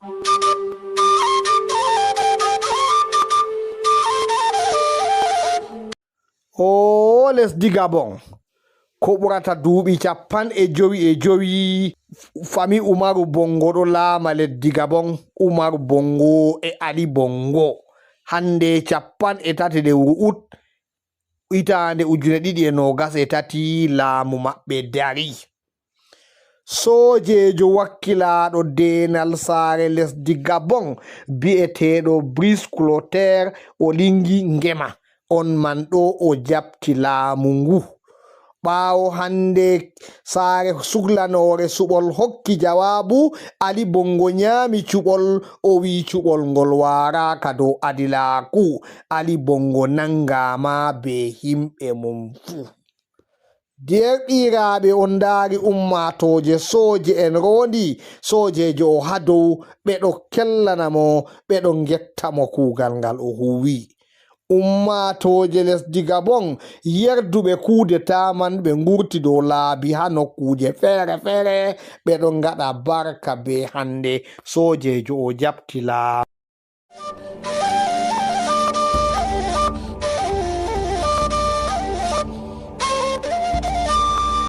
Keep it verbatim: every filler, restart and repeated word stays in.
Oo lesdi Gabon, ko ɓurata duuɓi cappanɗe jowi e jowi, fami Umaru Bongo ɗo laama lesdi Gabon, Umaru Bongo e Ali Bongo. Hannde cappanɗe tati lewru ut, hitaande ujune ɗiɗi e noogas e tati, laamu maɓɓe darii. Soojeejo wakkilaaɗo deenal saare lesdi Gabon bi'eteeɗo Brice Clotaire Oligui Nguema, on man ɗo o jaɓti laamu ngu. Ɓaawo hannde saare suklanoore suɓol hokki jawaabu, Ali Bongo nyaami cuɓol, o wi'i cuɓol ngol waaraaka dow adilaaku. Ali Bongo nanngaama bee yimɓe mum fuu. Deerɗiraaɓe, on ndaari ummaatooje sooje en roondi soojeejo o haa dow, ɓe ɗo kellana mo, ɓe ɗo ngetta mo kuugal ngal o huuwi. Ummaatooje lesdi Gabon yerduɓe kuudetaa man ɓe ngurti dow laabi haa nokkuuje feere feere, ɓe ɗo ngaɗa barka bee hannde soojeejo o jaɓti laamu.